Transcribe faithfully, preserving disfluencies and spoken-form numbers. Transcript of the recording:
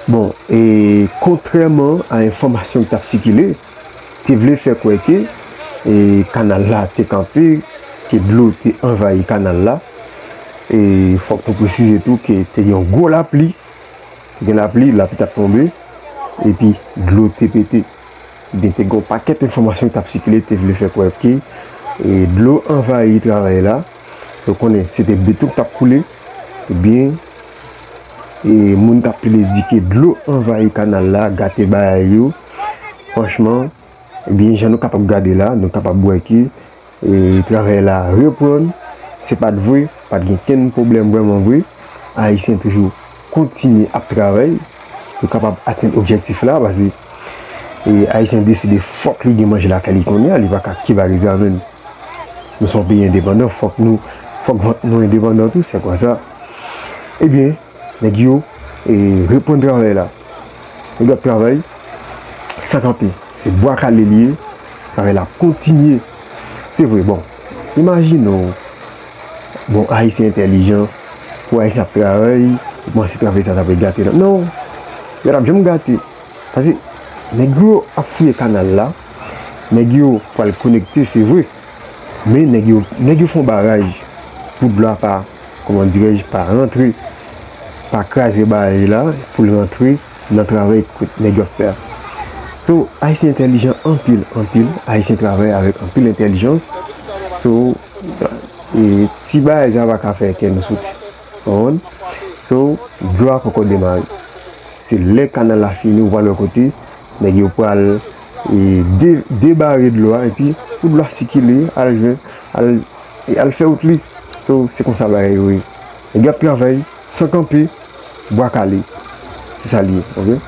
Bon, e kontrèman a enfòmasyon ki t ap sikile, te vle fè kwè ke e, kanal la te kanpe, ke dlo te anvayi kanal la. E fòk nou presize tou ke te gen yon gwo lapli, te gen lapli, lapli t ap tonbe, epi dlo te pete. Ebyen, te gen yon pakèt enfòmasyon ki t ap sikile, te vle fè kwè ke e, dlo anvayi travay la. Yo konnen se te beton k t ap koule, ebyen, e moun t ap plede di ke dlo anvayi kanal la, gate bagay yo. Franchman, ebyen, jan nou kapab gade la, nou kapab wè ke e, travay la reprann, se pa t vre, pa t gen kenn pwoblèm vrèman vre. Ayisyen toujou kontinye ap travay pou kapab atenn objektif la, paske e, Ayisyen deside fòk li gen manje lakay li kounye a, li pa ka kibarize avè n. Nou se yon peyi endepandan, fòk nou, fòk vant nou endepandan tou, se kwa sa. Ebyen, nèg yo e, reprann travay la. Nèg yo ap travay san kanpe. Se bwa kale li ye. Travay la ap kontinye. Se vre, bon. Imajine w, bon, Ayisyen entèlijan, pou Ayisyen ap travay, ou panse travay sa ta pral gate nan. Non, yo t ap janm gate. Paske nèg yo ap fouye kanal la, nèg yo pral konekte, se vre. Men nèg yo, nèg yo fè yon baraj pou dlo a pa, kòman dirèj, pa rantre, pa kraze baraj la pou l rantre nan travay ke nèg yo ap fè a. So, Ayisyen entèlijan anpil, anpil. Ayisyen travay avèk anpil entèlijans. So, e, ti bagay sa pa ka fè kè nou soti. Konprann? So, dlo a poko demare. Se lè kanal la fini, ou pral wè kote nèg yo pral e, de, debare dlo a, epi pou dlo a sikile, al jwenn, al, e, al fè wout li. So, se konsa bagay yo ye. Nèg yo ap travay san kanpe, bwa kale. Se sa li ye, oke?